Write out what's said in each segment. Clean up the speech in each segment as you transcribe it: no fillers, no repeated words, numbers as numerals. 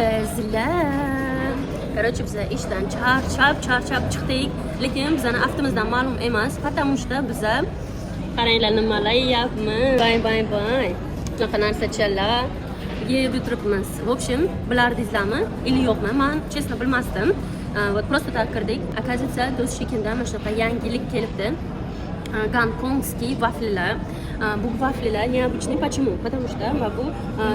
Qizlar, короче, biza ishdan charchab charchab chiqdik, lekin bizani aftimizdan ma'lum emas, потому что biza, qaranglar, nimalar yeyapmiz. Bay bay bay, shunaqa narsachalar yeb o'tiribmiz. В общем, bilardingizlarmi или yo'qmi, man честно bilmasdim. Вот просто так kirdik, оказывается, Do'st Chickendan mana shunaqa yangilik kelibdi. Гонконгский vaflilar. Bu vaflilar необычный. Почему? Потому что mana bu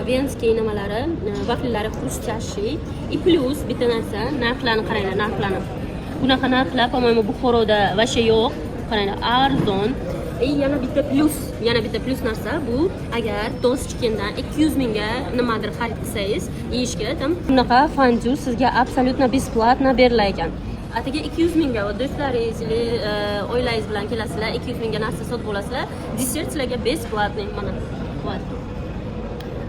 венский nimalari, vaflilari хрустящий. И плюс bitta narsa, narxlarni qaranglar, narxlarni. Bunaqa narxlar, по-моему, Buxoroda вообще yo'q. Qaranglar, arzon. И yana bitta plyus narsa bu, agar Do'st Chickendan 200 mingga nimadir xarid qilsangiz, yeyishga, там bunaqa fondyu sizga абсолютно бесплатно berilar ekan. Atigi 200 mingga do'stlaringiz или oilangiz bilan kelasizlar, 200 mingga narsa sotib olasizlar, desert sizlarga бесплатный. Mana, вот.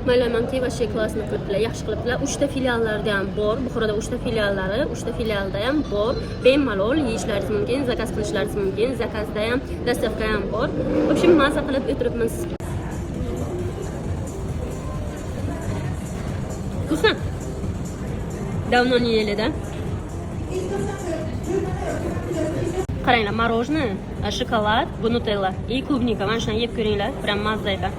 O'ylaymanki, вообще классно qilibdilar, yaxshi qilibdilar. Uchta filiallarda ham bor, Buxoroda uchta filiallari, uchta filialda ham bor. Bemalol yeyishlaringiz mumkin, zakaz qilishlaringiz mumkin, zakazda ham, доставка ham bor. В общем, maza qilib o'tiribmiz. Вкусно? Давно не ели, да? Qaranglar, мороженое, шоколад, bu Nutella и клубника. Mana shuni yeb ko'ringlar, прям mazza ekan.